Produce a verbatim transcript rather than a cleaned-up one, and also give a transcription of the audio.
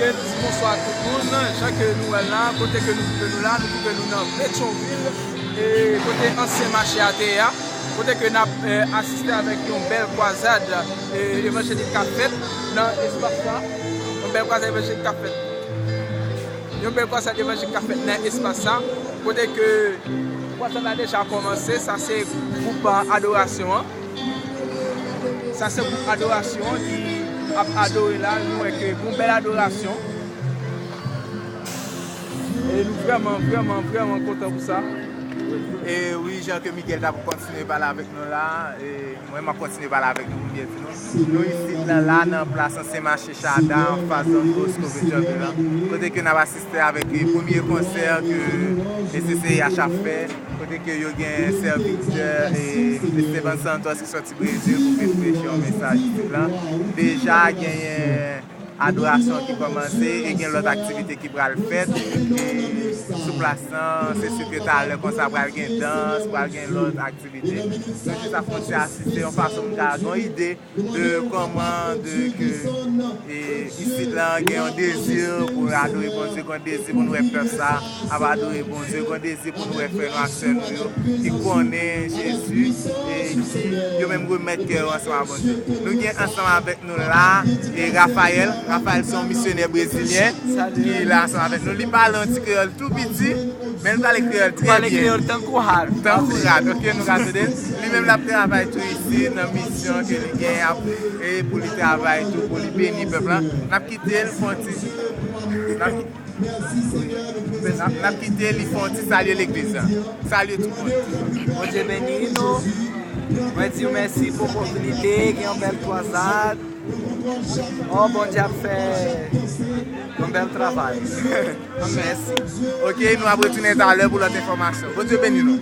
Ti bonswa tout moun, jan ke nou wè l la, kote ke nou twouve nou la, nou twouve nou nan Petyonvil, e kote ansyen mache a te ye a, kote ke n ap, eh, asiste avèk yon bèl kwazad, eh, evanjelik k ap fèt nan espas la, yon bèl kwazad evanjelik k ap fèt. Yon bèl kwazad evanjelik k ap fèt nan espas sa, kote ke kwazad la deja kòmanse, sa se gwoup adorasyon an. Sa se gwoup adorasyon ki ap adore la, nou wè ke gon bèl adorasyon. E nou vrèman, vrèman, vrèman kontan pou sa. E wi, jan ke Miguel t ap kontinye pale avèk nou la, e mwen m ap kontinye pale avèk nou pou byen di nou. Nou isit la, la nan plas ansyen mache Chada, anfas Don Bosco Petyonvil la, kote ke n ap asiste avèk, eh, premye konsè ke E C C H ap fè, kote ke yo gen sèvitè, eh, Esteban Santos ki sòti Brezil pou vin preche yon mesaj isit la. Deja genyen adorasyon ki kòmanse e gen lòt aktivite ki pral fèt. E sou plas lan, se si ke talè konsa pral gen dans, pral gen lòt aktivite. Donk, se sa fon ti asiste yon fason pou n ka gen yon ide de kòman, de ke, e, isit lan gen yon dezi pou adore Bondye, gen yon dezi pou nou wè pèp sa ap adore Bondye, gen yon dezi pou nou wè frè nou ak sè nou yo ki konnen Jezi e ki yo menm remèt kè yo ansanm a Bondye. Nou gen ansanm avèk nou la, e Rafael. Rafael se yon misyonè brezilyen ki la ansanm avèk nou. Li pale yon ti kreyòl tou piti, men li pale kreyòl trè byen. Pale kreyòl tankou rad. Tankou rad, ok, nou ka tande. Li menm l ap travay tou isi nan misyon ke li gen ap, e pou li travay tou, pou li beni pèp la. N ap kite l fè yon ti, n ap, n ap, n ap kite li fè yon ti salye legliz la. Salye tout moun. Bondye beni nou. Mwen di w mèsi pou opòtinite, gen yon bèl kwazad. Oh, Bondye ap fè yon bèl travay. Mèsi. Ok, nou ap retounen talè pou lòt enfòmasyon. Bondye beni nou.